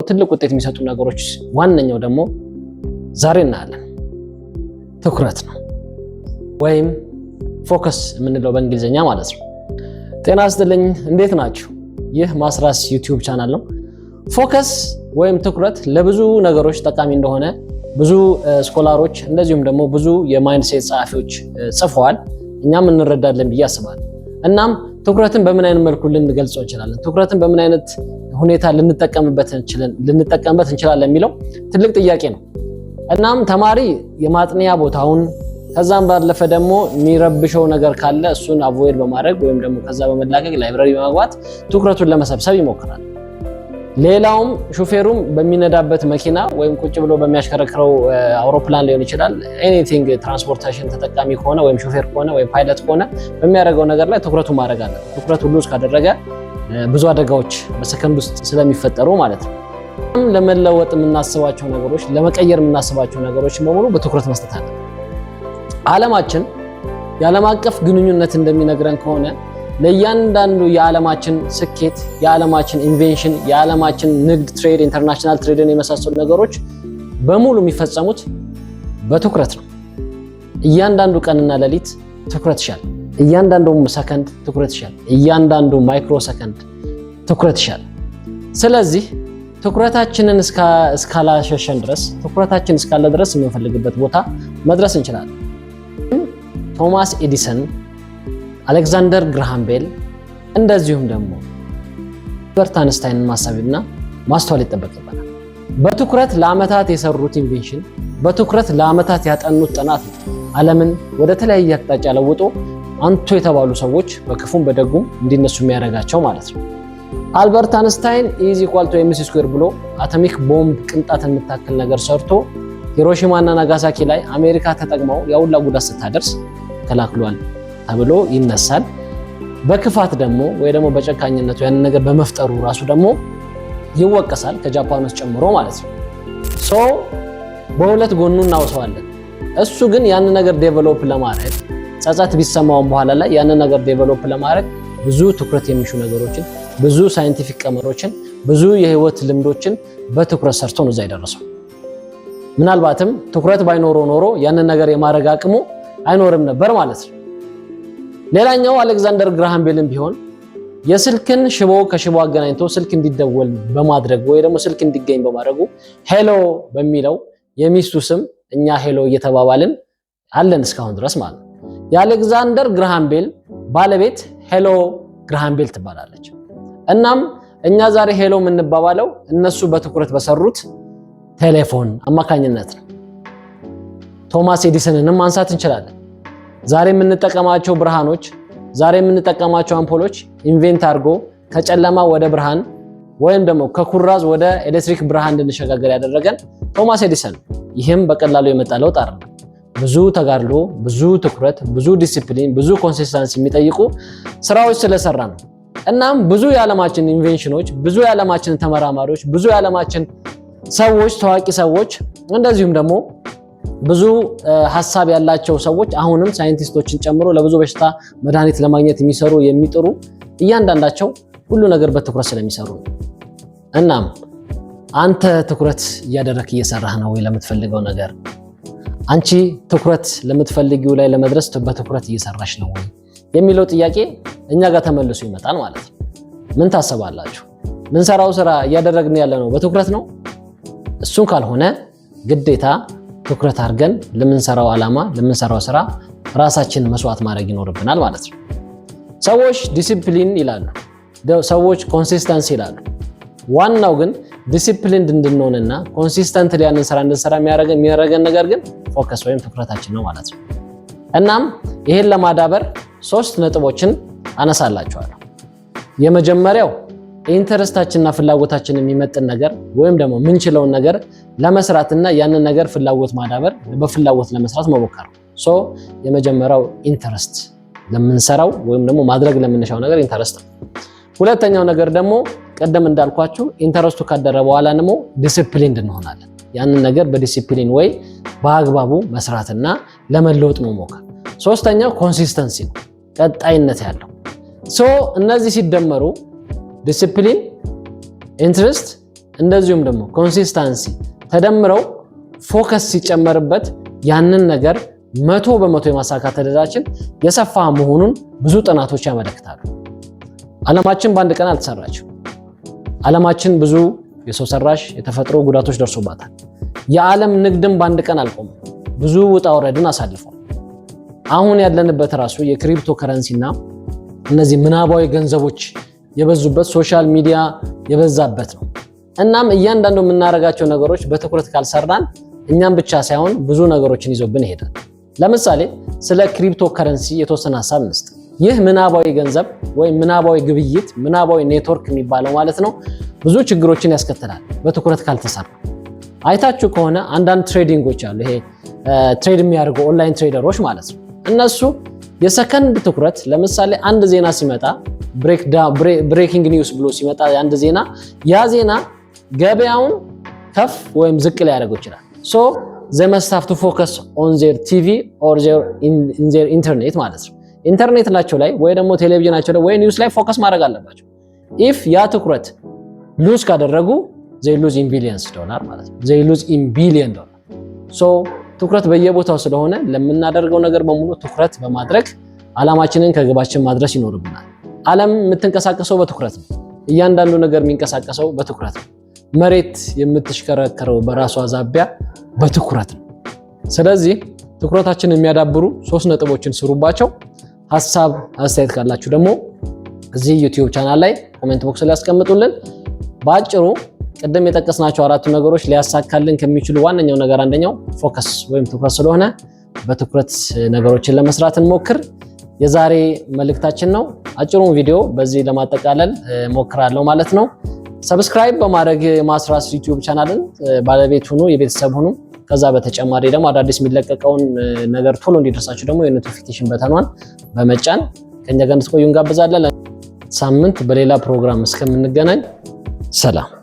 ትልቅ ውጤት የሚሰጡ ነገሮች ዋነኛው ደግሞ ዛሬ እናያለን፣ ትኩረት ነው ወይም focus የምንለው በእንግሊዝኛ ማለት ነው። ጤና ይስጥልኝ፣ እንዴት ናችሁ? ይህ ማስራስ YouTube channel ነው። Focus ወይም ትኩረት ለብዙ ነገሮች ጠቃሚ እንደሆነ ብዙ scholar ኦች እንደዚሁም ደግሞ ብዙ የ mindset ጸሐፊዎች ጽፈዋል። እኛም እንረዳለን ብዬ አስባለሁ። እናም ትኩረትን በምን አይነት መልኩ ልንገልጸው እንችላለን? ትኩረትን በምን አይነት ሁኔታ ልንጠቀምበት እንችላለን የሚለው ትልቅ ጥያቄ ነው። እናም ተማሪ የማጥንያ ቦታውን፣ ከዛም ባለፈ ደግሞ የሚረብሸው ነገር ካለ እሱን avoid በማድረግ ወይም ደግሞ ከዛ በመላቀቅ library በመግባት ትኩረቱን ለመሰብሰብ ይሞክራል። ሌላውም ሹፌሩም በሚነዳበት መኪና ወይም ቁጭ ብሎ በሚያሽከረክረው አውሮፕላን ሊሆን ይችላል። Anything transportation ተጠቃሚ ከሆነ ወይም ሹፌር ከሆነ ወይም ፓይለት ከሆነ በሚያደርገው ነገር ላይ ትኩረቱ ማድረግ አለበት። ትኩረቱ lose ካደረገ ብዙ አደጋዎች በሰከንድ ውስጥ ስለሚፈጠሩ ማለት ነው። ለመለወጥ የምናስባቸው ነገሮች፣ ለመቀየር የምናስባቸው ነገሮች በሙሉ በትኩረት መስጠት አለብን። ዓለማችን የዓለም አቀፍ ግንኙነት እንደሚነግረን ከሆነ ለእያንዳንዱ የዓለማችን ስኬት፣ የዓለማችን invention፣ የዓለማችን ንግድ trade፣ international trade ን የመሳሰሉ ነገሮች በሙሉ የሚፈጸሙት በትኩረት ነው። እያንዳንዱ ቀንና ሌሊት ትኩረት ይሻል። እያንዳንዱ ሰከንድ ትኩረት ይሻል። እያንዳንዱ micro second ትኩረት ይሻል። ስለዚህ ትኩረታችንን እስካላሸሸን ድረስ፣ ትኩረታችን እስካለ ድረስ የምንፈልግበት ቦታ መድረስ እንችላለን። ቶማስ ኤዲሰን፣ አሌክዛንደር ግራሃም ቤል እንደዚሁም ደግሞ አልበርት አንስታይንን ማሰብና ማስተዋል ይጠበቅበታል። በትኩረት ለዓመታት የሰሩት invention፣ በትኩረት ለዓመታት ያጠኑት ጥናት ነው ዓለምን ወደ ተለያየ አቅጣጫ ለውጦ አንቱ የተባሉ ሰዎች በክፉም በደጉም እንዲነሱ የሚያደርጋቸው ማለት ነው። አልበርት አንስታይን E is equal to mc square ብሎ atomic bomb ቅንጣት የምታክል ነገር ሰርቶ ሂሮሺማ እና ናጋሳኪ ላይ አሜሪካ ተጠቅመው ያ ሁላ ጉዳት ስታደርስ ተከላክሏል ተብሎ ይነሳል። በክፋት ደግሞ ወይ ደግሞ በጨካኝነቱ ያንን ነገር በመፍጠሩ ራሱ ደግሞ ይወቀሳል፣ ከጃፓኖች ጨምሮ ማለት ነው። So በሁለት ጎኑ እናውሰዋለን። እሱ ግን ያንን ነገር develop ለማድረግ ጸጸት ቢሰማውም በኋላ ላይ ያንን ነገር develop ለማድረግ ብዙ ትኩረት የሚሹ ነገሮችን፣ ብዙ scientific ቀመሮችን፣ ብዙ የህይወት ልምዶችን በትኩረት ሰርቶ ነው እዛ የደረሰው። ምናልባትም ትኩረት ባይኖረው ኖሮ ያንን ነገር የማድረግ አቅሙ አይኖርም ነበር ማለት ነው። ሌላኛው አሌክዛንደር ግራሃም ቤልም ቢሆን የስልክን ሽቦ ከሽቦ አገናኝቶ ስልክ እንዲደወል በማድረግ ወይ ደግሞ ስልክ እንዲገኝ በማድረጉ hello በሚለው የሚስቱ ስም እኛ hello እየተባባልን አለን እስካሁን ድረስ ማለት ነው። የአሌክዛንደር ግራሃም ቤል ባለቤት ሄሎ ግራሃም ቤል ትባላለች። እናም እኛ ዛሬ hello የምንባባለው እነሱ በትኩረት በሰሩት ቴሌፎን አማካኝነት ነው። ቶማስ ኤዲሰንንም ማንሳት እንችላለን። ዛሬ የምንጠቀማቸው ብርሃኖች፣ ዛሬ የምንጠቀማቸው አምፖሎች invent አድርጎ ከጨለማ ወደ ብርሃን ወይም ደግሞ ከኩራዝ ወደ ኤሌክትሪክ ብርሃን እንድንሸጋገር ያደረገን ቶማስ ኤዲሰን። ይህም በቀላሉ የመጣ ለውጥ አይደለም። ብዙ ተጋድሎ፣ ብዙ ትኩረት፣ ብዙ ዲሲፕሊን፣ ብዙ consistency የሚጠይቁ ስራዎች ስለሰራ ነው። እናም ብዙ የዓለማችን invention ኦች፣ ብዙ የዓለማችን ተመራማሪዎች፣ ብዙ የዓለማችን ሰዎች፣ ታዋቂ ሰዎች እንደዚሁም ደግሞ ብዙ ሀሳብ ያላቸው ሰዎች አሁንም ሳይንቲስቶችን ጨምሮ ለብዙ በሽታ መድኃኒት ለማግኘት የሚሰሩ የሚጥሩ እያንዳንዳቸው ሁሉ ነገር በትኩረት ስለሚሰሩ ነው። እናም አንተ ትኩረት እያደረክ እየሰራህ ነው ወይ ለምትፈልገው ነገር? አንቺ ትኩረት ለምትፈልጊው ላይ ለመድረስ በትኩረት እየሰራሽ ነው ወይ የሚለው ጥያቄ እኛ ጋር ተመልሶ ይመጣል ማለት ነው። ምን ታስባላችሁ? ምንሰራው ስራ እያደረግን ያለ ነው በትኩረት ነው? እሱን ካልሆነ ግዴታ ትኩረት አድርገን ለምንሰራው ዓላማ፣ ለምንሰራው ስራ ራሳችንን መስዋዕት ማድረግ ይኖርብናል ማለት ነው። ሰዎች ዲሲፕሊን ይላሉ፣ ሰዎች consistency ይላሉ። ዋናው ግን ዲሲፕሊን እንድንሆንና consistent ያንን ስራ እንድንሰራ የሚያደርገን ነገር ግን focus ወይም ትኩረታችን ነው ማለት ነው። እናም ይሄን ለማዳበር ሶስት ነጥቦችን አነሳላችኋለሁ። የመጀመሪያው interest ኣችንና ፍላጎታችን የሚመጥን ነገር ወይም ደግሞ የምንችለውን ነገር ለመስራትና ያንን ነገር ፍላጎት ማዳበር፣ በፍላጎት ለመስራት መሞከር ነው። So የመጀመሪያው interest ለምንሰራው ወይም ደግሞ ማድረግ ለምንሻው ነገር interest ነው። ሁለተኛው ነገር ደግሞ ቀደም እንዳልኳችሁ interest ኡ ካደረ በኋላ ደግሞ ዲሲፕሊን እንሆናለን። ያንን ነገር በዲሲፕሊን ወይ በአግባቡ መስራትና ለመለወጥ መሞከር። ሶስተኛው consistency ነው፣ ቀጣይነት ያለው። So እነዚህ ሲደመሩ ዲሲፕሊን፣ interest እንደዚሁም ደግሞ consistency ተደምረው focus ሲጨመርበት ያንን ነገር 100% የማሳካት ዕድላችን የሰፋ መሆኑን ብዙ ጥናቶች ያመለክታሉ። ዓለማችን በአንድ ቀን አልተሰራችም። ዓለማችን ብዙ የሰው ሰራሽ የተፈጥሮ ጉዳቶች ደርሶባታል። የዓለም ንግድም በአንድ ቀን አልቆመም። ብዙ ውጣ ውረድን አሳልፏል። አሁን ያለንበት ራሱ የክሪፕቶ ከረንሲ እና እነዚህ ምናባዊ ገንዘቦች የበዙበት፣ social media የበዛበት ነው። እናም እያንዳንዱ የምናደርጋቸው ነገሮች በትኩረት ካልሰራን እኛም ብቻ ሳይሆን ብዙ ነገሮችን ይዞብን ይሄዳል። ለምሳሌ ስለ ክሪፕቶ ከረንሲ የተወሰነ ሀሳብ እንስጥ። ይህ ምናባዊ ገንዘብ ወይም ምናባዊ ግብይት፣ ምናባዊ ኔትወርክ የሚባለው ማለት ነው፣ ብዙ ችግሮችን ያስከትላል በትኩረት ካልተሰራ። አይታችሁ ከሆነ አንዳንድ trading ኦች አሉ። ይሄ trade የሚያደርጉ online trader ኦች ማለት ነው። እነሱ የሰከንድ ትኩረት፣ ለምሳሌ አንድ ዜና ሲመጣ፣ breaking news ብሎ ሲመጣ አንድ ዜና፣ ያ ዜና ገበያውን ከፍ ወይም ዝቅ ሊያደርገው ይችላል። So they must have to focus on their TV or their internet ማለት ነው። ኢንተርኔታቸው ላይ ወይ ደግሞ ቴሌቪዥናቸው ላይ ወይ news ላይ focus ማድረግ አለባቸው። If ያ ትኩረት lose ካደረጉ they lose in billions dollar ማለት ነው። They lose in billion dollar። So ትኩረት በየቦታው ስለሆነ ለምናደርገው ነገር በሙሉ ትኩረት በማድረግ ዓላማችንን ከግባችን ማድረስ ይኖርብናል። ዓለም የምትንቀሳቀሰው በትኩረት ነው። እያንዳንዱ ነገር የሚንቀሳቀሰው በትኩረት ነው። መሬት የምትሽከረከረው በራሷ ዛቢያ በትኩረት ነው። ስለዚህ ትኩረታችንን የሚያዳብሩ ሶስት ነጥቦችን ስሩባቸው። ሀሳብ አስተያየት ካላችሁ ደግሞ እዚህ YouTube channel ላይ comment box ላይ ያስቀምጡልን። በአጭሩ ቅድም የጠቀስናቸው አራቱ ነገሮች ሊያሳካልን ከሚችሉ ዋነኛው ነገር አንደኛው focus ወይም ትኩረት ስለሆነ በትኩረት ነገሮችን ለመስራት እንሞክር። የዛሬ መልእክታችን ነው። አጭሩን ቪዲዮ በዚህ ለማጠቃለል ሞክራለሁ ማለት ነው። Subscribe በማድረግ የማስራስ YouTube channel ን ባለቤት ሁኑ፣ የቤተሰብ ሁኑ። ከዛ በተጨማሪ ደግሞ አዳዲስ የሚለቀቀውን ነገር ቶሎ እንዲደርሳችሁ ደግሞ የ notification button ኗን በመጫን ከኛ ጋር እንድትቆዩ እንጋብዛለን። ሳምንት በሌላ ፕሮግራም እስከምንገናኝ ሰላም።